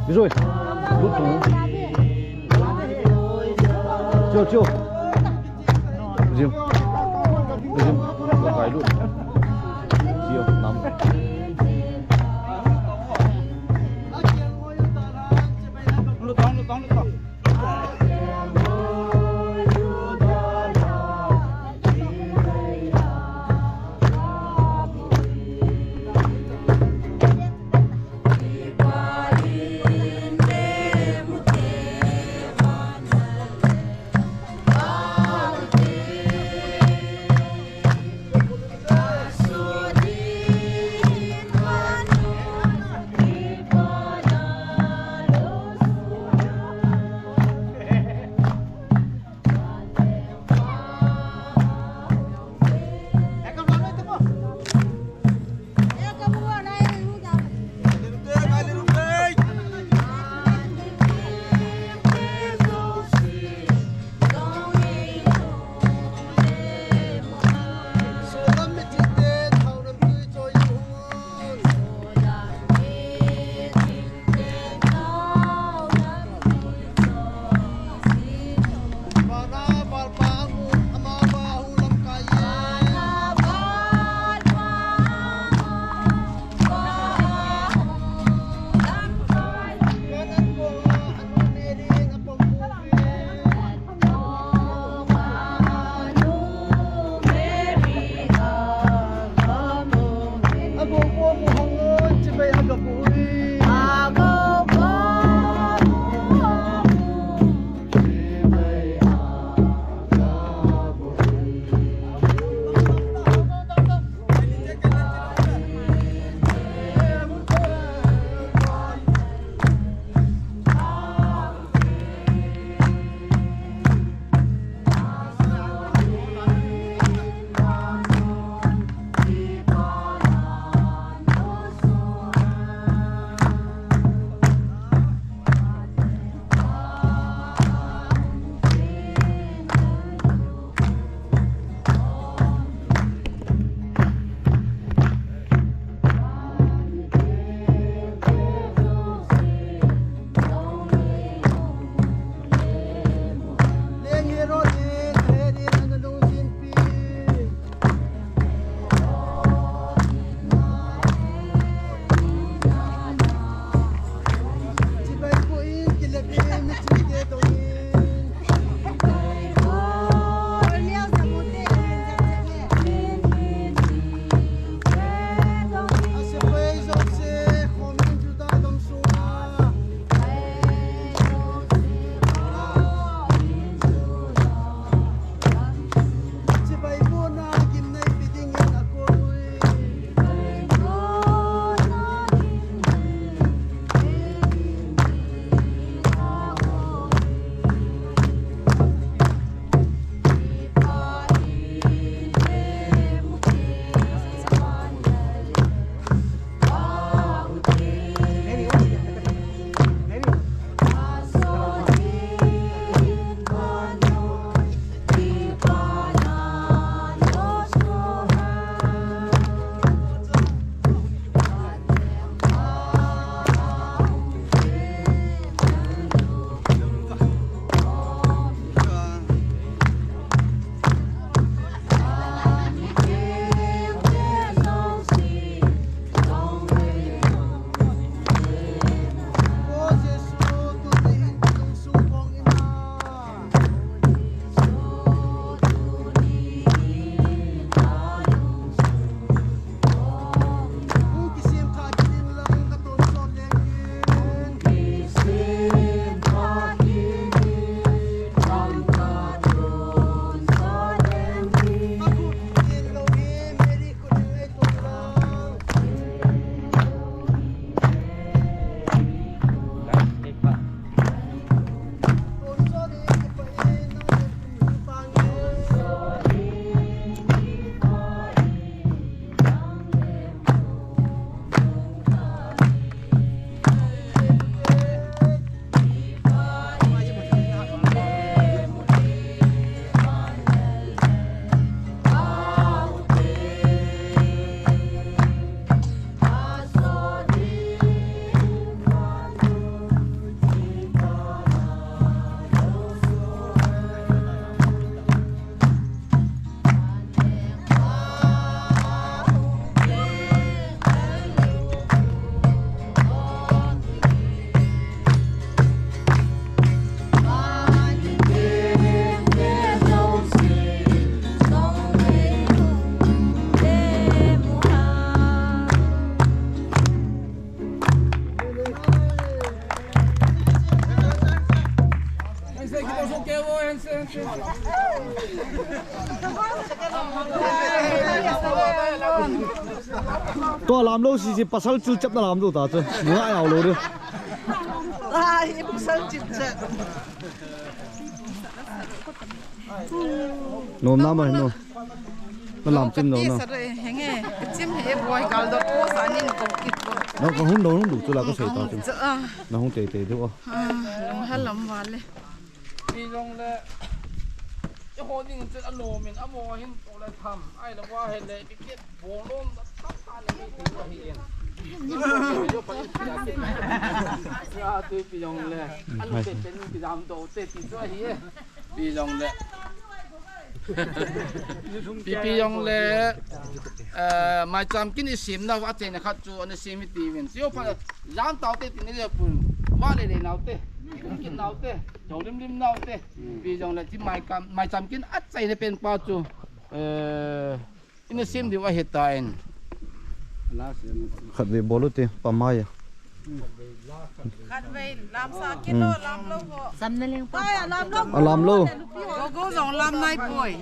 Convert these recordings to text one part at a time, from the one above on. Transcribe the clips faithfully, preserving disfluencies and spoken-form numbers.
Zoi. Lut tung. Chiu, chiu. Zim. Zim. Kai lut. Chiu, nam. Tua lam lou sisi, pasal chilchep na lam lou ta chu. Ngai au lou de. Ai, pasal chilchep. Nom na mai no. Na lam chim no na. Henge, chim he boy gal dot ko sa nin ko kit ko. Na ka hun do hun du chu la ka sei ta chu. Na hung tei tei du a. Ah, long halam wale. Pi jong le. Che ho ding chu a lo min a mo hin to le tham. Ai la wa he le bi kit. Bong lom tam ta ni mi ti wa hi en. Yo pa ya ti. Ya ti pi jong le. A lo pe pen pi jam do te ti chu hi e. Pi jong le. Pi, pi jong le. Eh, mai cham kin i sim na wa chen khat chu ani sim ti win. Sio pa jam tau te ti ni le pun. Wa le le nau te. Kin nau te. Jong lim lim nau te. Pi jong le ti mai kam, mai cham kin a chai ne pen pa chu. Eh, Ina sim diu ahi tan. Khatvei bol u te, pamai a. Khatvei lam sa kilo, lam lou ho. Sam na leng pa. Pai, lam lou. A lam lou. Go, go, jong lam nai poi.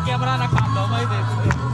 Camera na kap lou mai ve.